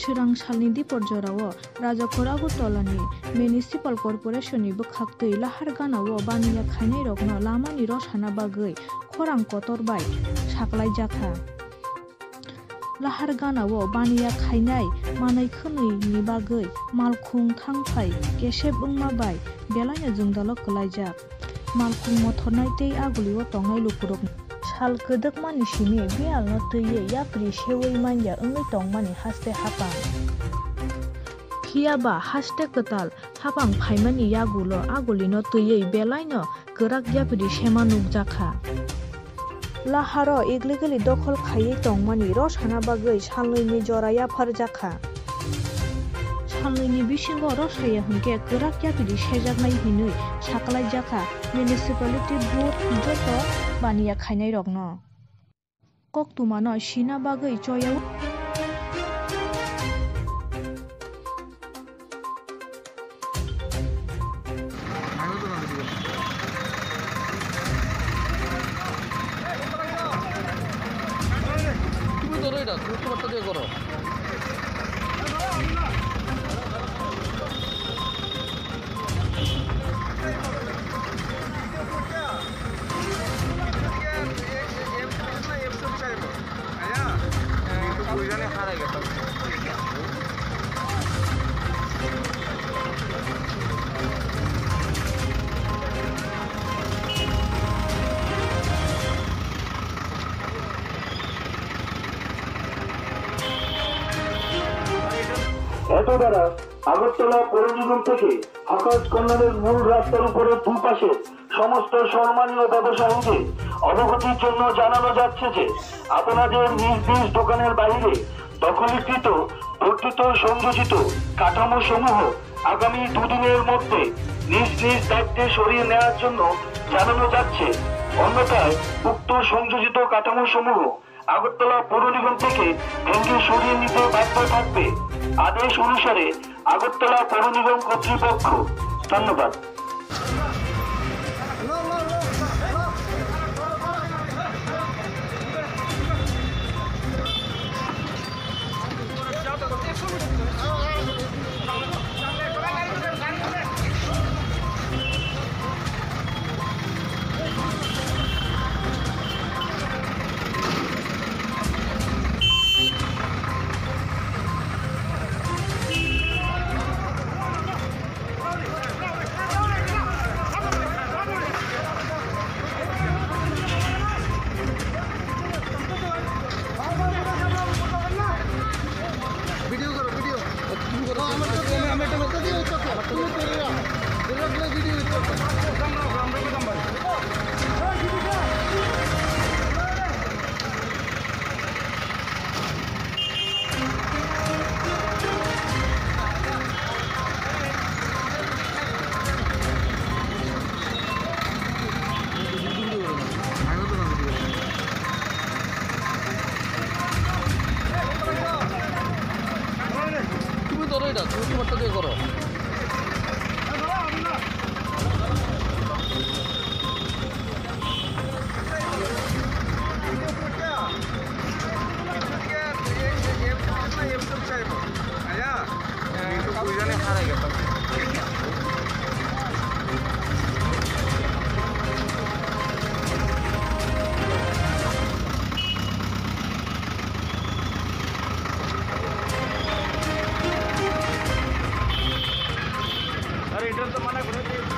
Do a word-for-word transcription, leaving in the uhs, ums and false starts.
Swrang salni dipor jorao Rajakhor Agartala ni Municipal Corporation ni bwkhaktwi Lahargana o baniya khainairokno lamani rosana bagwi khorang kotor bai saklaijakha. Lahargana o baniya khainai manwi khwnwi ni bagwi malkhung thangphai kesep wngma bai belaino jwngdalo kwlaijak. Malkhung mothornai tei agulio tongnai lukurok sal kwdwkmani simi biyalno twiwi yapri sewi manya wngwi tongmani haste hapang. Phiya ba haste kwtal hapang phaimani yagulo agulino twiwi belaino kwrak yapri sema nukjakha. Laharo illegally dokhol khaiwi tongmani rosana bagwi salnwini jora yapharjakha. Salnwini bisingo rosaya hwnkhe kwrak yapri sejaknai hinwi saklaijakha municipality board joto baniya khainairokno. Koktwmano sina bagwi choya. তুমি ধরো এটা, তুমি তোমারটা দিয়ে করো। এত দ্বারা আগরতলা পৌর নিগম থেকে আকাশ কল্যাণের মূল রাস্তার উপরে দুপাশে সমস্ত সম্মানীয় ব্যবসায়ীদের অবগতির জন্য জানানো যাচ্ছে যে আপনাদের নিজ নিজ দোকানের বাইরে দখলীকৃত বর্ধিত সংযোজিত কাঠামো সমূহ আগামী দুদিনের মধ্যে নিজ নিজ দায়িত্বে সরিয়ে নেওয়ার জন্য জানানো যাচ্ছে। অন্যথায় উক্ত সংযোজিত কাঠামো সমূহ আগরতলা পৌর নিগম থেকে ভেঙে সরিয়ে নিতে বাধ্য থাকবে। আদেশ অনুসারে আগরতলা পৌর নিগম কর্তৃপক্ষ। ধন্যবাদ। ভিডিও করো, ভিডিও। তুমি করো। আমি একটা, আমি একটা, তুমি করো। তুমি করো। ভিডিও করো। তুমি ধরো এটা, তুমি তোমারটা দিয়ে করো। अरे, इधर तो मना करो।